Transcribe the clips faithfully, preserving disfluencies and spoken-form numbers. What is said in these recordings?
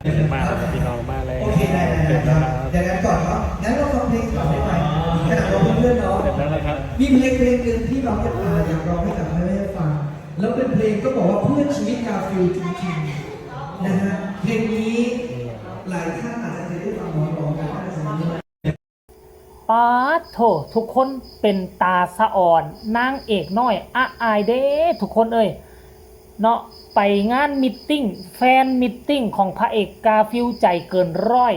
มาแล้วครับพี่น้อง มาแล้ว โอเค ได้ ได้ เต็มแล้วครับ ได้ ได้ เดี๋ยวกันก่อนเนาะ งั้นเราฟังเพลงต่อไปใหม่ ขณะเราเพื่อนๆเนาะ เต็มแล้วนะครับ มีเพลงเพลงหนึ่งที่เราอยาก เอ่อ อยากร้องให้กับแม่ๆฟัง แล้วเป็นเพลงก็บอกว่าเพื่อชีวิตกาฟิลจริงๆนะฮะ เพลงนี้หลายท่านอาจจะเคยได้ฟังน้องร้องกัน น่าจะจำได้ ป๊าดโถ ทุกคนเป็นตาสะอ่อน นางเอกน้อยอะอายเด้ ทุกคนเอ้ย เนาะ ไปงานมีตติ้ง แฟนมีตติ้งของพระเอกกาฟิลใจเกินร้อย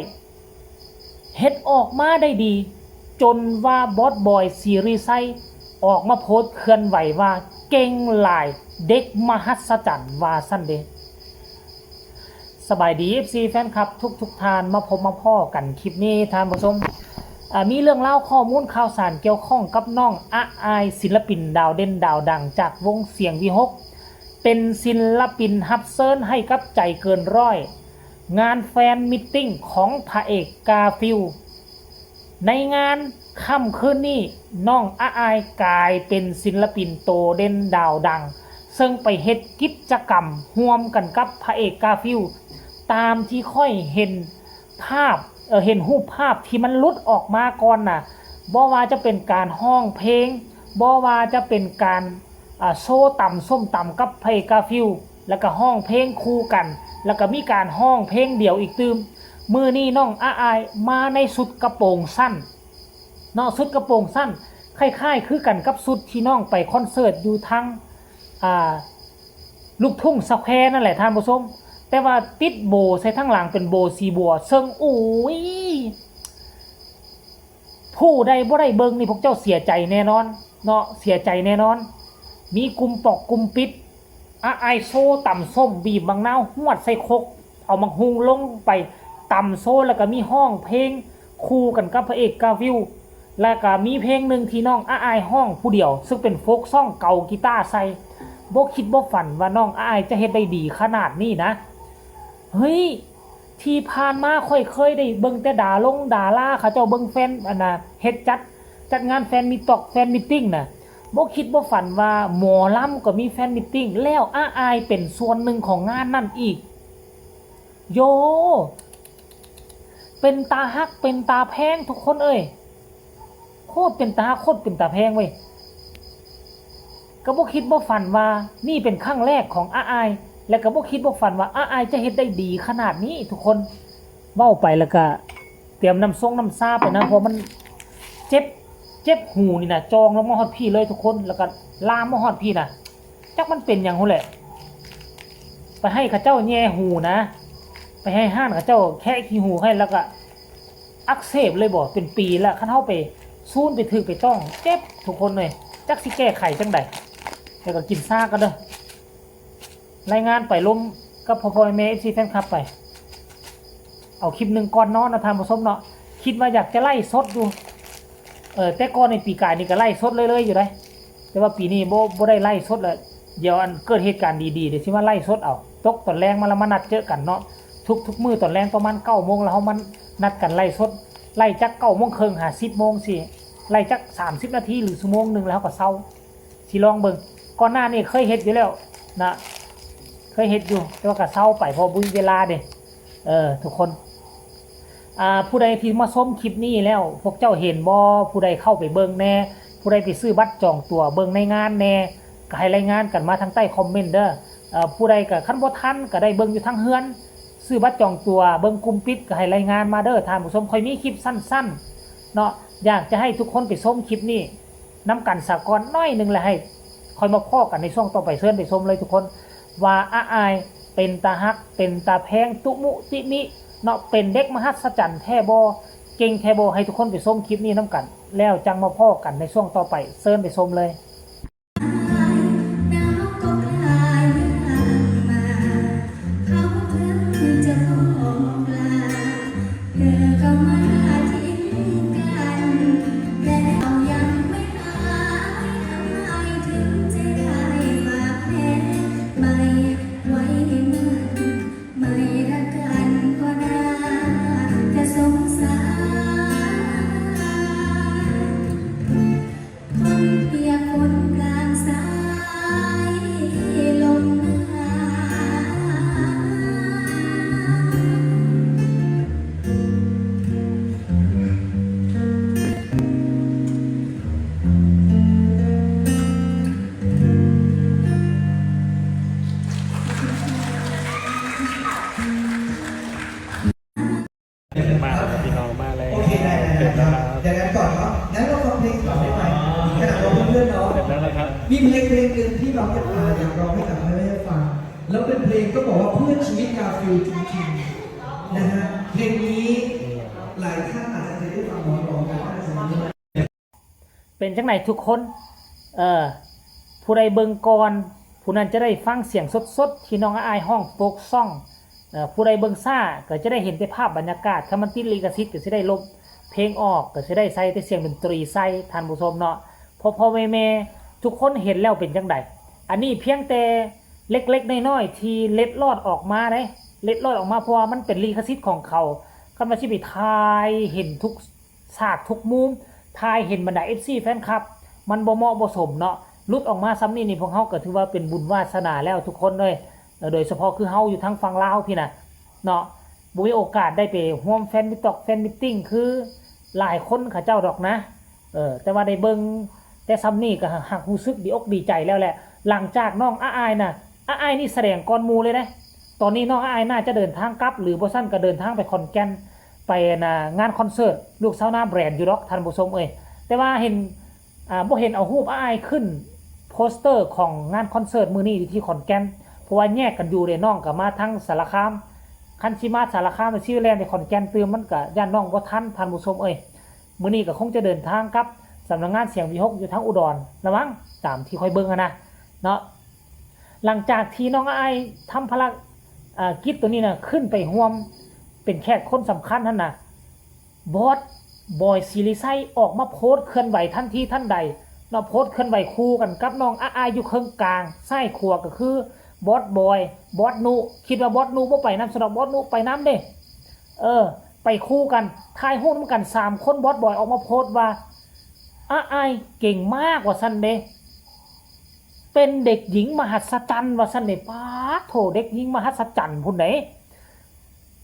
เฮ็ดออกมาได้ดี จนว่าบอสบอย ศิริชัย ออกมาโพสต์เคลื่อนไหวว่าเก่งหลาย เด็กมหัศจรรย์ ว่าซั่นเด้ สบายดี เอฟซี แฟนคลับทุกๆท่าน มาพบมาพ้อกันคลิปนี้ท่านผู้ชม อ่า มีเรื่องราวข้อมูลข่าวสารเกี่ยวข้องกับน้องอะอาย ศิลปินดาวเด่นดาวดังจากวงเสียงวิหค เป็นศิลปินรับเชิญให้กับใจเกินร้อย งานแฟนมีตติ้งของพระเอกกาฟิล ในงานค่ำคืนนี้ น้องอะอายกลายเป็นศิลปินโตเด่นดาวดัง ซึ่งไปเฮ็ดกิจกรรมร่วมกันกับพระเอกกาฟิล ตามที่ข้อยเห็นภาพ เอ่อ เห็นรูปภาพที่มันหลุดออกมาก่อนน่ะ บ่ว่าจะเป็นการร้องเพลง บ่ว่าจะเป็นการ อ่า โชว์ตำส้มตำกับพระเอกกาฟิล แล้วก็ร้องเพลงคู่กัน แล้วก็มีการร้องเพลงเดี่ยวอีกตื่ม มื้อนี้น้องอะอายมาในชุดกระโปรงสั้น เนาะ ชุดกระโปรงสั้น คล้ายๆคือกันกับชุดที่น้องไปคอนเสิร์ตอยู่ทาง อ่า ลูกทุ่งสแควร์นั่นแหละท่านผู้ชม แต่ว่าติดโบว์ใส่ทางหลังเป็นโบว์สีบัว ซึ่ง อุ้ย ผู้ใดบ่ได้เบิ่งนี่พวกเจ้าเสียใจแน่นอน เนาะ เสียใจแน่นอน มีกลุ่มปอกกลุ่มปิด อะอายโชว์ตำส้ม บีบบักนาวฮวดใส่ครก เอาบักฮุ่งลงไปตำโชว์ แล้วก็มีร้องเพลงคู่กันกับพระเอกกาฟิล แล้วก็มีเพลงหนึ่งที่น้องอะอายร้องผู้เดียว ซึ่งเป็นโฟล์กซอง เกากีตาร์ใส่ บ่คิดบ่ฝันว่าน้องอะอายจะเฮ็ดได้ดีขนาดนี้นะ เฮ้ย ที่ผ่านมาข้อยเคยได้เบิ่งแต่ดารงดาราเขาเจ้าเบิ่งแฟน อันน่ะ เฮ็ดจัด จัดงานแฟนมีตต็อก แฟนมีตติ้งน่ะ บ่คิดบ่ฝันว่าหมอลำก็มีแฟนมีตติ้ง แล้วอะอายเป็นส่วนหนึ่งของงานนั่นอีก โย เป็นตาฮัก เป็นตาแพงทุกคนเอ้ย โคตรเป็นตาฮัก โคตรเป็นตาแพงเว้ย ก็บ่คิดบ่ฝันว่านี่เป็นครั้งแรกของอะอาย และก็บ่คิดบ่ฝันว่าอะอายจะเฮ็ดได้ดีขนาดนี้ทุกคน เว้าไปแล้วก็เตรียมน้ำซงน้ำซาไปนะ เพราะมันเจ็บ เจ็บหูนี่นะ จองลงมาฮอดพี้เลยทุกคน แล้วก็ลามมาฮอดพี้นะ จักมันเป็นหยังหั้นแหละ ไปให้เขาเจ้าแย่หูนะ ไปให้ฮ้านเขาเจ้าแคะขี้หูให้ แล้วก็อักเสบเลยบ่ เป็นปีแล้ว คันเฮาไปซูนไปถืกไปต้อง เจ็บทุกคนเลย จักสิแก้ไขจั่งใด แล้วก็กินซากันเด้อ รายงานไปลมกับพ่อๆแม่ๆ เอฟซี แฟนคลับไป เอาคลิปหนึ่งก่อนนอนนะท่านผู้ชมเนาะ คิดว่าอยากจะไลฟ์สดอยู่ เออ แต่ก่อนในปีกายนี่ก็ไลฟ์สดเรื่อยๆอยู่เด้ แต่ว่าปีนี้บ่ บ่ได้ไลฟ์สดแล้ว เดี๋ยวอันเกิดเหตุการณ์ดีๆ เดี๋ยวสิมาไลฟ์สดเอา ตกตอนแลงมาแล้วมานัดเจอกันเนาะ ทุกๆมื้อตอนแลงประมาณเก้าโมง แล้วเฮามานัดกันไลฟ์สด ไลฟ์จักเก้าโมงครึ่งหาสิบโมงสิ ไลฟ์จักสามสิบนาทีหรือชั่วโมงหนึ่งแล้วเฮาก็เซา สิลองเบิ่ง ก่อนหน้านี้เคยเฮ็ดอยู่แล้วนะ เคยเฮ็ดอยู่ แต่ว่าก็เซาไปเพราะบ่มีเวลาเด้ เออ ทุกคน อ่า ผู้ใดที่มาชมคลิปนี้แล้ว พวกเจ้าเห็นบ่ ผู้ใดเข้าไปเบิ่งแน่ ผู้ใดไปซื้อบัตรจองตั๋วเบิ่งในงานแน่ ก็ให้รายงานกันมาทางใต้คอมเมนต์เด้อ เอ่อ ผู้ใดก็คันบ่ทันก็ได้เบิ่งอยู่ทางเฮือน ซื้อบัตรจองตั๋วเบิ่งกลุ่มปิดก็ให้รายงานมาเด้อท่านผู้ชม ข้อยมีคลิปสั้นๆเนาะ อยากจะให้ทุกคนไปชมคลิปนี้นำกันซะก่อนหน่อยหนึ่ง แล้วให้ค่อยมาพ้อกันในช่วงต่อไป เชิญไปชมเลยทุกคน ว่าอะอายเป็นตาฮัก เป็นตาแพง ตุมุติมิ เนาะ เป็นเด็กมหัศจรรย์แท้บ่ เก่งแท้บ่ ให้ทุกคนไปชมคลิปนี้นำกัน แล้วจั่งมาพ้อกันในช่วงต่อไป เชิญไปชมเลย หนาวก็คลายห่างมา เขาเพิ่งจะบอกลา เธอก็มาทิ้งกัน แต่เรายังไม่หาย ทำไมถึงใจร้ายฝากแผล ไม่ไว้มัน ไม่รักกันก็ได้ จะสงสาร คนเปียกฝน นะครับ อย่างนั้นก่อนเนาะ งั้นเราฟังเพลงก่อนได้ไหม ขณะเราเพื่อนๆเนาะ เสร็จแล้วนะครับ มีเพลงเพลงหนึ่งที่เราอยากอ่าอยากร้องให้กับแม่ๆฟัง แล้วเป็นเพลงก็บอกว่าเพื่อชีวิตกาฟิลจริงๆนะฮะ เพลงนี้หลายท่านอาจจะเคยได้ฟังร้องๆกันอาจจะไม่ได้ เป็นจังไดทุกคน เออ ผู้ใดเบิ่งก่อน ผู้นั้นจะได้ฟังเสียงสดๆที่น้องอ้ายฮ้องโฟกซอง เออ ผู้ใดเบิ่งช้าก็จะได้เห็นแต่ภาพบรรยากาศ ถ้ามันติดลิขสิทธิ์ก็สิได้ลบเพลงออก ก็สิได้ใส่แต่เสียงดนตรีใส่ ท่านผู้ชมเนาะ พ่อๆแม่ๆทุกคนเห็นแล้วเป็นจังได อันนี้เพียงแต่เล็กๆน้อยๆที่เล็ดลอดออกมาเด้ เล็ดลอดออกมาเพราะว่ามันเป็นลิขสิทธิ์ของเขา คันว่าสิไปถ่ายเห็นทุกฉากทุกมุม ถ่ายเห็นบรรดา เอฟซี แฟนคลับ มันบ่เหมาะบ่สมเนาะ หลุดออกมาส่ำนี้นี่พวกเฮาก็ถือว่าเป็นบุญวาสนาแล้วทุกคนเอ้ย เออ โดยเฉพาะคือเฮาอยู่ทางฝั่งลาวพี้นะ เนาะ บ่มีโอกาสได้ไปร่วมแฟนมีตต็อก แฟนมีตติ้งคือหลายคนเขาเจ้าดอกนะ เออ แต่ว่าได้เบิ่งแต่ส่ำนี้ก็หากรู้สึกดีอกดีใจแล้วแหละ หลังจากน้องอ้ายน่ะ อ้ายนี่แสดงก่อนหมู่เลยนะ ตอนนี้น้องอ้ายน่าจะเดินทางกลับ หรือบ่ซั้นก็เดินทางไปขอนแก่น ไปนะงานคอนเสิร์ตลูกสาวนาแบรนด์อยู่ดอกท่านผู้ชมเอ้ย แต่ว่าเห็น อ่า บ่เห็นเอารูปอ้ายขึ้นโปสเตอร์ของงานคอนเสิร์ตมื้อนี้อยู่ที่ขอนแก่น เพราะว่าแยกกันอยู่เด้ น้องก็มาทางสารคาม คันสิมาสารคามสิแล่นไปขอนแก่นตื่ม มันก็ย่านน้องบ่ทันท่านผู้ชมเอ้ย มื้อนี้ก็คงจะเดินทางกลับสำนักงานเสียงวีหกอยู่ทางอุดรละมั้ง ตามที่ข้อยเบิ่งหั้นนะ เนาะ หลังจากที่น้องอ้ายทำภารอ่ากิจตัวนี้นะ ขึ้นไปร่วมเป็นแขกคนสำคัญหั้นนะ บอสบอย ศิริชัย ออกมาโพสต์เคลื่อนไหวทันทีทันใดเนาะ โพสต์เคลื่อนไหวคู่กันกับน้องอ้ายอยู่เคิ่งกลาง ซ้ายขวาก็คือบอสบอย บอสนุ คิดว่าบอสนุบ่ไปนำ สำหรับบอสนุไปนำเด้ เออ ไปคู่กัน ถ่ายรูปนำกันสามคน บอสบอยออกมาโพสต์ว่า อ้ายเก่งมาก ว่าซั่นเด้ เป็นเด็กหญิงมหัศจรรย์ ว่าซั่นเด้ ป๊าดโถ เด็กหญิงมหัศจรรย์พุ้นเด้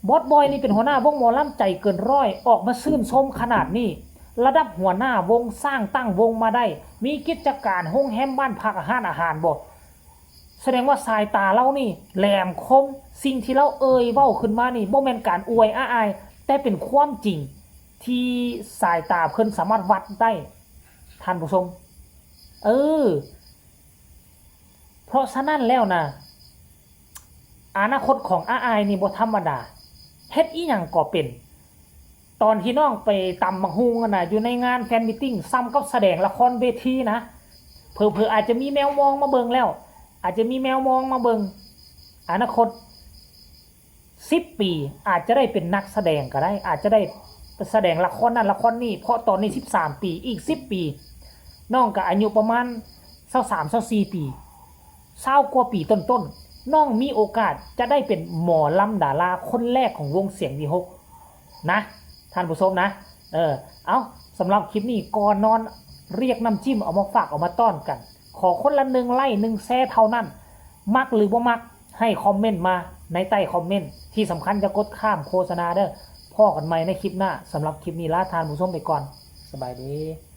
บอสบอยนี่เป็นหัวหน้าวงหมอลำใจเกินร้อย ออกมาชื่นชมขนาดนี้ ระดับหัวหน้าวงสร้างตั้งวงมาได้ มีกิจการโรงแรม บ้านพัก อาหาร อาหารบ่ แสดงว่าสายตาลาวนี่แหลมคม สิ่งที่ลาวเอ่ยเว้าขึ้นมานี่บ่แม่นการอวยอ้าย แต่เป็นความจริงที่สายตาเพิ่นสามารถวัดได้ ท่านผู้ชม เออ เพราะฉะนั้นแล้วนะ อนาคตของอ้ายนี่บ่ธรรมดา เฮ็ดอีหยังก็เป็น ตอนที่น้องไปตำบักหุ่งหั้นนะ อยู่ในงานแฟนมีตติ้ง ส่ำกับแสดงละครเวทีนะ เผลอๆอาจจะมีแมวมองมาเบิ่งแล้ว อาจจะมีแมวมองมาเบิ่ง อนาคตสิบปี อาจจะได้เป็นนักแสดงก็ได้ อาจจะได้แสดงละครนั่นละครนี่ เพราะตอนนี้สิบสามปี อีกสิบปี น้องก็อายุประมาณซาวสาม ซาวสี่ปี ซาวกว่าปีต้นๆ น้องมีโอกาสจะได้เป็นหมอลำดาราคนแรกของวงเสียงวีหกนะ ท่านผู้ชมนะ เออ เอา สำหรับคลิปนี้ก่อนนอนเรียกน้ำจิ้มเอามาฝากเอามาต้อนกัน ขอคนละหนึ่งไลค์หนึ่งแชร์เท่านั้น มักหรือบ่มัก ให้คอมเมนต์มาในใต้คอมเมนต์ ที่สำคัญอย่ากดข้ามโฆษณาเด้อ พ้อกันใหม่ในคลิปหน้า สำหรับคลิปนี้ลาท่านผู้ชมไปก่อน สบายดี